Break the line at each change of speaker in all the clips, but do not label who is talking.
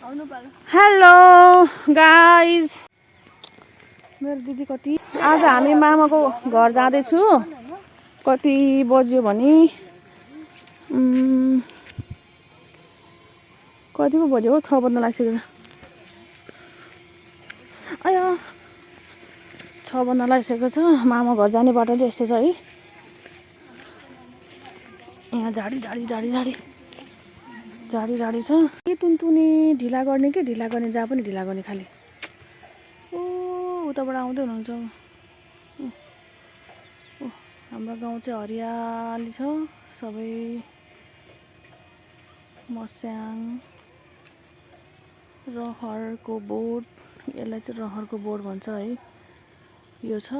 Hello guys, मेरो दिदी कति आज हामी मामाको घर जाँदैछु। कति बज्यो भने कति पो बज्यो हो, 6 बज्न लागिसकेको छ। आया 6 बज्न लागिसकेको छ। मामा घर जाने बाटो चाहिँ यस्तो छ है। यहाँ झाडी झाडी झाडी झाडी झाडी झाडी छ। के तुनतुनी ढिला गर्ने कि ढिला गर्ने, जहाँ पनि ढिला गर्ने खालि। ओ उताबाट आउँदै हुनुहुन्छ। हाम्रो गाउँ चाहिँ हरियाली छ सबै। मस्याङ रहरको बोट, यसलाई चाहिँ रहरको बोट भन्छ है। यो छ।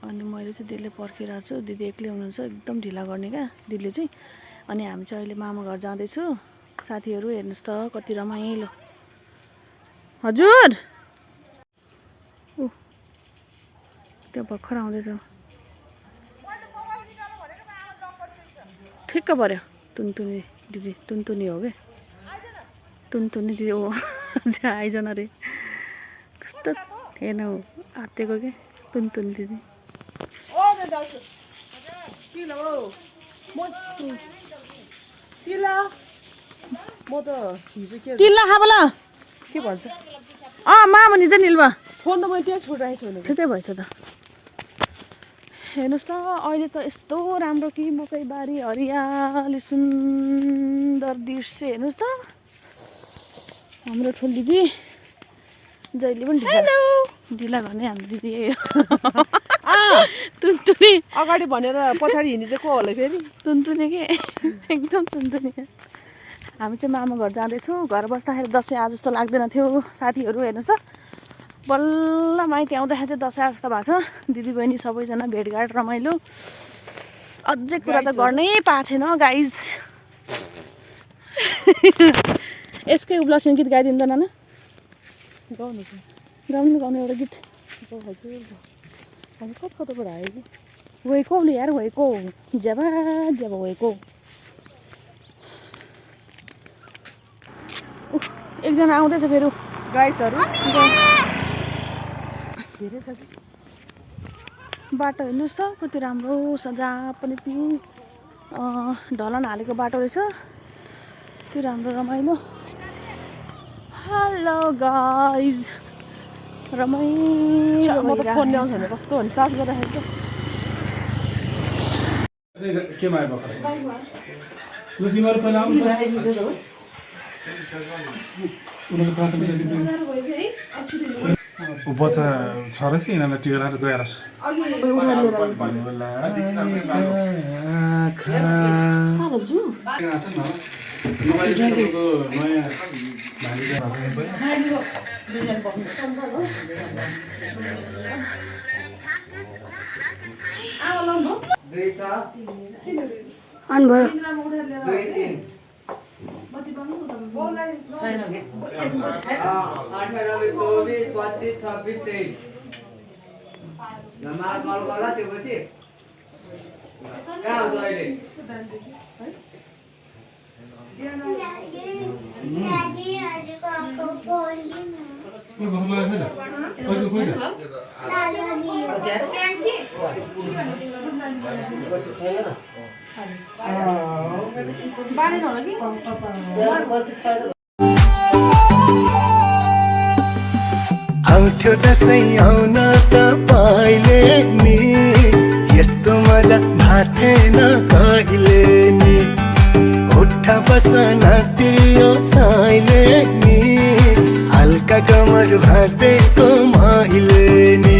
अनि मैले चाहिँ दिदीले पर्खिरहेको छु। दिदी एक्लै हुनुहुन्छ, एकदम ढिला गर्ने क्या दिदीले चाहिँ। अनि हामी चाहिँ अहिले मामा घर जाँदैछु। साथीहरू हेर्नुहोस् त कति रमाइलो। हजुर त्यो भर्खर आउँदैछ। ठिक्क पर्यो। तुनतुनी दिदी, तुनतुनी हो क्या, तुनतुनी दिदी। ओ आइजन अरे, कस्तो हेर्नु आत्तिएको के तुनतुनी दिदी। तिल्ला खाबला के भन्छ? मामा नि चाहिँ निल्वा फोन त मैले त्यहाँ छोडिरहेको छु। ठिकै भएछ त। हेर्नुहोस् त अहिले त यस्तो राम्रो कि मकैबारी हरियाली सुन्दर दृश्य। हेर्नुहोस् त हाम्रो ठुलो दिदी जहिले पनि ढिला गर्ने हाम्रो दिदी। तुनतुनी अगाडि भनेर पछाडि हिँड्ने चाहिँ को होला फेरि? तुनतुनी के एकदम तुनतुनी। हामी चाहिँ मामा घर जाँदैछौँ। घर बस्दाखेरि दसैँ आज जस्तो लाग्दैन थियो। साथीहरू हेर्नुहोस् त, बल्ल माइती आउँदाखेरि चाहिँ दसैँ आज जस्तो भएको छ। दिदीबहिनी सबैजना भेटघाट रमाइलो। अझै कुरा त गर्नै पाएको छैन गाइज। यसकै उपलक्ष्यमा गीत गाइदिनु त नाना। गाउनु एउटा गीत। कताबाट आयो कि वेको यार, वेको जब जब वेको। एकजना आउँदैछ फेरि गाइजहरू। बाटो हेर्नुहोस् त कति राम्रो छ। जहाँ पनि ढलन हालेको बाटो रहेछ। कति राम्रो रमाइलो। हेलो गाइज, रमाइलो। म त फोन ल्याउँछ भने कस्तो हुन्छ चार्ज गर्दाखेरि त।
बच्चा छ रहेछ यिनीहरूलाई टिका लाएर गएर
आउँथ्यो दसैँ आउन तपाईँले नि, यस्तो मजा भाथेन कहिले नि। उठा बस नाच्दियो साइले नि, हल्का कमर भाँच्दैको मैले नि।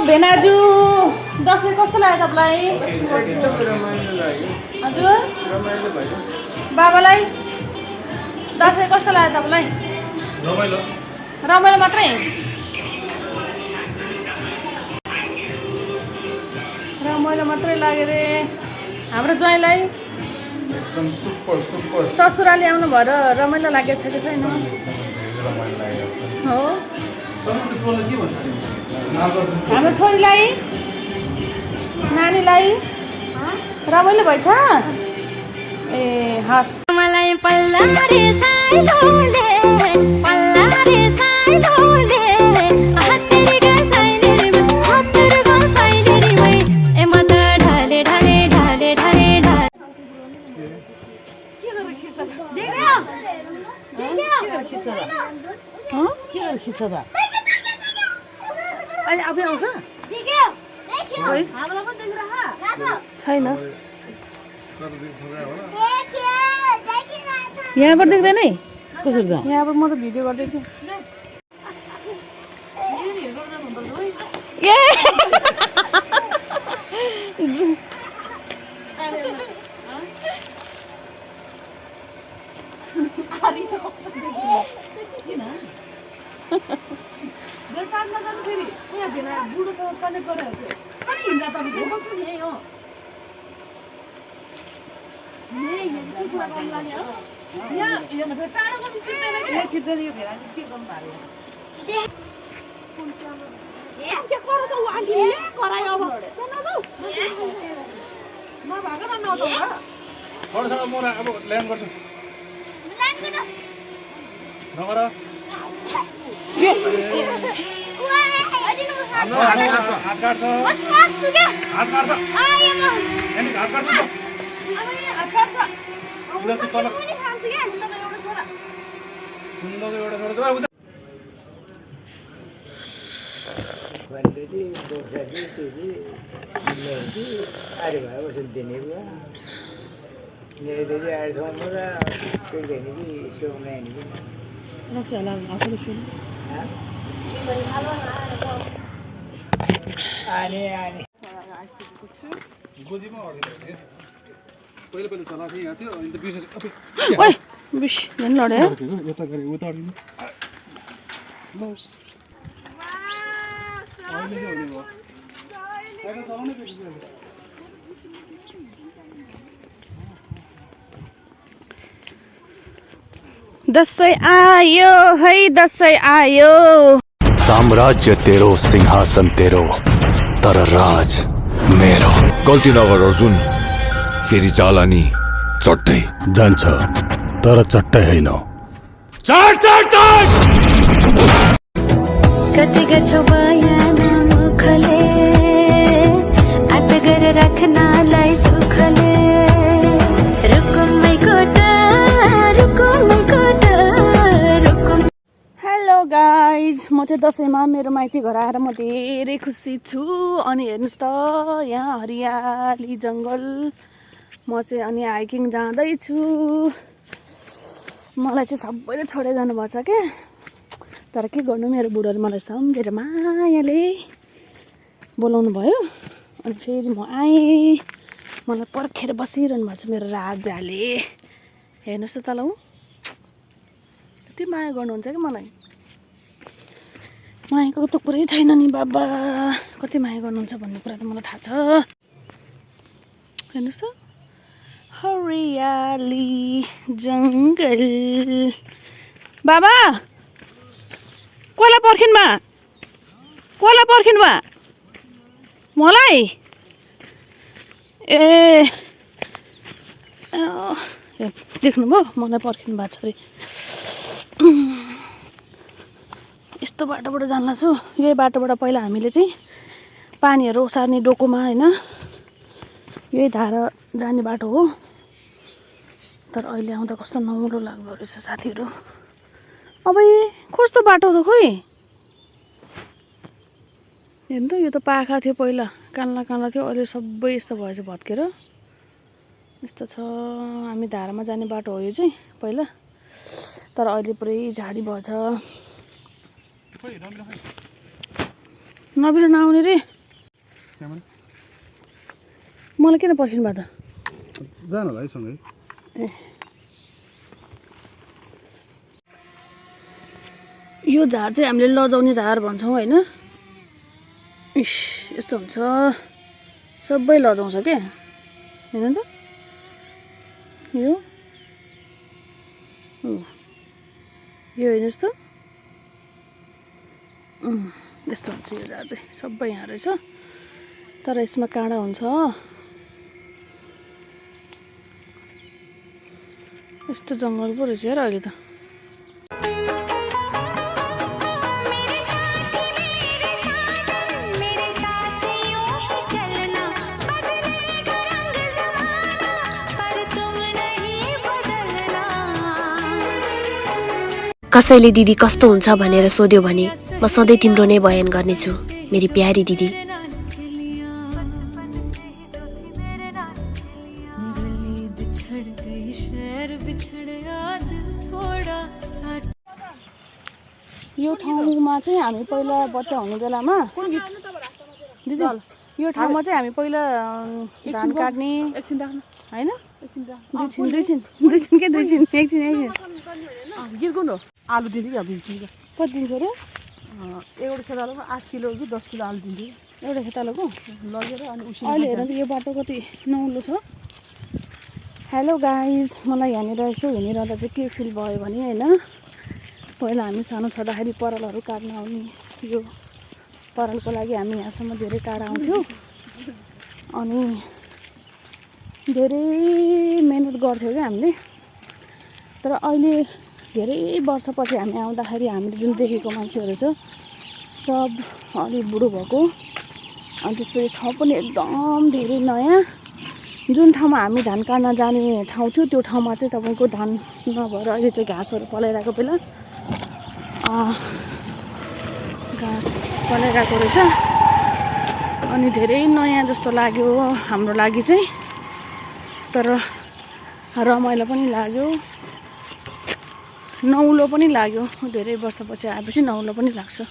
भेनाजु दसैँ कस्तो लाग्यो तपाईँलाई हजुर बाबालाई दसैँ कस्तो लाग्यो तपाईँलाई रमाइलो मात्रै रमाइलो मात्रै लाग्यो रे हाम्रो ज्वाइँलाई
एकदम सुपर सुपर
ससुराली आउनु भएर रमाइलो लागेको छ कि छैन हो हाम्रो छोरीलाई नानीलाई रमाइलो भएछ ए हस्
मलाई पल्ला रे साइलोले पल्ला रे साइलोले हातरी गा साइले रे हातरी गा साइले रे भई ए माता ढाले ढाले ढाले ढाले ढाले
के गरेर खिच्छ देख्यौ के गरेर खिच्छ त अहिले आफै आउँछ
देख्यौ हामीलाई पनि देखिरह
छैन यहाँबाट देख्दैन है कसरी त यहाँबाट म त भिडियो गर्दैछु ए बुढोसँग कनेक्ट गरेर हिँड्दा तपाईँ बस्नु नि हो यहाँ हेर्नु फेरि टाढोको खिच्दैन खिच्दैन यो फेरि के गर्नु के कराउँछ ऊ आन्टी करायो अब नभएको त नजाउँ
छोडसँग म अब ल्यान्ड गर्छु नगर हात काट्छ हात काट्छ गोजीमा अड्किन्छ पहिले पहिले चलाएको थिएँ यहाँ थियो अनि त विशेष
ओइ बिस झन् लड्यो
यता गरे उता अड्किन्छ अहिले चाहिँ हुने भयो साइकल चलाउनै पेट्छ
दसैँ आयो है दसैँ आयो
साम्राज्य तेरो सिंहासन तेरो तर राज मेरो
गल्ती नगर अर्जुन फेरि जाला नि चट्टै
जान्छ तर चट्टै होइन
कति गर्छौ बयान मुखले आट गरेर राख्नलाई सुखले रुकुमै कोटा
हेलो गाइज म चाहिँ दसैँमा मेरो माइती घर आएर म धेरै खुसी छु अनि हेर्नुहोस् त यहाँ हरियाली जङ्गल म चाहिँ अनि हाइकिङ जाँदैछु मलाई चाहिँ सबैले छोडेर जानुभएको छ क्या तर के गर्नु मेरो बुढोले मलाई सम्झेर मायाले बोलाउनु भयो अनि फेरि म आएँ मलाई पर्खेर बसिरहनु भएको छ मेरो राजाले हेर्नुहोस् त तल ऊ कति माया गर्नुहुन्छ कि मलाई मायाको त कुरै छैन नि बाबा कति माया गर्नुहुन्छ भन्ने कुरा त मलाई थाहा छ हेर्नुहोस् त हरियाली जङ्गल बाबा कसलाई पर्खिनु बा मलाई ए देख्नुभयो मलाई पर्खिनु भएको छ अरे यस्तो बाटोबाट जान्ला छु यही बाटोबाट पहिला हामीले चाहिँ पानीहरू ओसार्ने डोकोमा होइन यही धारा जाने बाटो हो तर अहिले आउँदा कस्तो नौलो लाग्दो रहेछ साथीहरू अब कस्तो बाटो त खोइ हेर्नु त यो त पाखा थियो पहिला, कान्ला कान्ला थियो, अहिले सबै यस्तो भएछ भत्केर यस्तो छ। हामी धारामा जाने बाटो हो यो चाहिँ पहिला, तर अहिले पुरै झाडी भएछ। नबिर नआउने रे, मलाई किन पर्खिनु भयो त?
जान होला है सँगै।
ए यो झार चाहिँ हामीले लजाउने झार भन्छौँ होइन। इस यस्तो हुन्छ, सबै लजाउँछ क्या। हेर्नु त यो हेर्नुहोस् त, यस्तो हुन्छ यो झार चाहिँ सबै यहाँ रहेछ, तर यसमा काँडा हुन्छ। यस्तो जङ्गल पो रहेछ यार अहिले त।
कसैले दिदी कस्तो हुन्छ भनेर सोध्यो भने म सधैँ तिम्रो नै बयान गर्नेछु, मेरी प्यारी दिदी।
यो ठाउँमा चाहिँ हामी पहिला बच्चा हुने बेलामा दिदी, यो ठाउँमा चाहिँ हामी पहिला धान काट्ने होइन, एकछिन
गिर्कुन हो, आलु दिन्थ्यो कि अब दिन्छु।
कति दिन्छ अरे?
एउटा खेतालोको 8 किलो कि 10 किलो आलु दिन्थ्यो
एउटा खेतालोको
लगेर। अनि उसी
अहिले हेर्नु त यो बाटो कति नौलो छ। हेलो गाइज, मलाई यहाँनिर यसो हिँडिरहँदा चाहिँ के फिल भयो भने होइन, पहिला हामी सानो छँदाखेरि परालहरू काट्न आउने, यो परालको लागि हामी यहाँसम्म धेरै टाढा आउँथ्यौँ अनि धेरै मेहनत गर्थ्यौँ क्या हामीले। तर अहिले धेरै वर्षपछि हामी आउँदाखेरि हामीले जुन देखेको मान्छेहरू छ सब अलि बुढो भएको, अनि त्यसपछि ठाउँ पनि एकदम धेरै नयाँ। जुन ठाउँमा हामी धान काट्न जाने ठाउँ थियो त्यो ठाउँमा चाहिँ तपाईँको धान नभएर अहिले चाहिँ घाँसहरू पलाइरहेको बेला घाँस पलाइरहेको रहेछ। अनि धेरै नयाँ जस्तो लाग्यो हाम्रो लागि चाहिँ, तर रमाइलो पनि लाग्यो, नौलो पनि लाग्यो। धेरै वर्षपछि आएपछि नौलो पनि लाग्छ।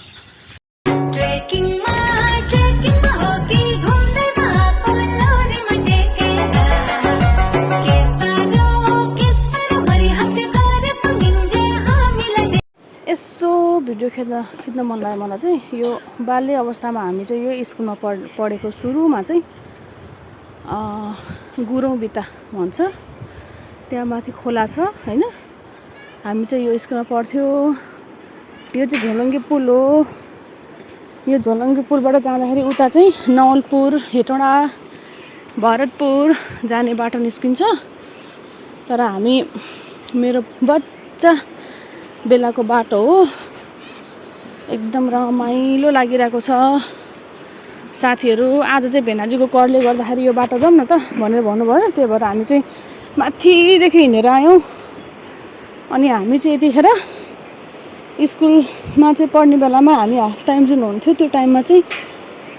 यसो भिडियो खिच्न मन लाग्यो मलाई चाहिँ। यो बाल्य अवस्थामा हामी चाहिँ यो स्कुलमा पढेको सुरुमा चाहिँ गुरौँ बिता भन्छ, त्यहाँ माथि खोला छ होइन। हामी चाहिँ यो स्कुलमा पढ्थ्यो। यो चाहिँ झोलङ्गे पुल हो। यो झोलङ्गे पुलबाट जाँदाखेरि उता चाहिँ नवलपुर, हेटौँडा, भरतपुर जाने बाटो निस्किन्छ। तर हामी मेरो बच्चा बेलाको बाटो हो, एकदम रमाइलो लागिरहेको छ। साथीहरू आज चाहिँ भेनाजीको करले गर्दाखेरि यो बाटो जाउँ न त भनेर भन्नुभयो, त्यही भएर हामी चाहिँ माथिदेखि हिँडेर आयौँ। अनि हामी चाहिँ यतिखेर स्कुलमा चाहिँ पढ्ने बेलामा हामी हाफ टाइम जुन हुन्थ्यो त्यो टाइममा चाहिँ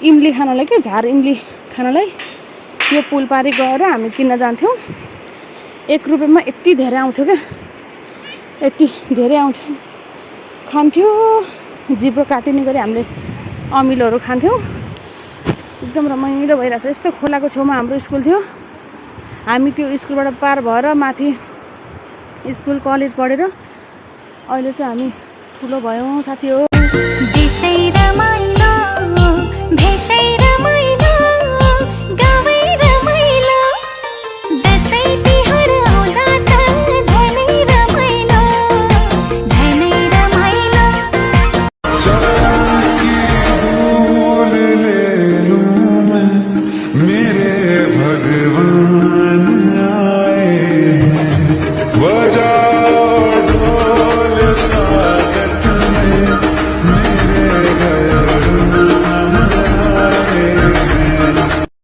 इम्ली खानलाई के झार इम्ली खानलाई यो पुल पारी गएर हामी किन्न जान्थ्यौँ। 1 रुपियाँमा यति धेरै आउँथ्यो क्या, यति धेरै आउँथ्यो, खान्थ्यो। जिब्रो काटिने गरी हामीले अमिलोहरू खान्थ्यौँ। एकदम रमाइलो भइरहेछ। यस्तो खोलाको छेउमा हाम्रो स्कुल थियो। हामी त्यो स्कुलबाट पार भएर माथि स्कुल कलेज पढेर अहिले चाहिँ हामी ठुलो भयौँ साथी हो।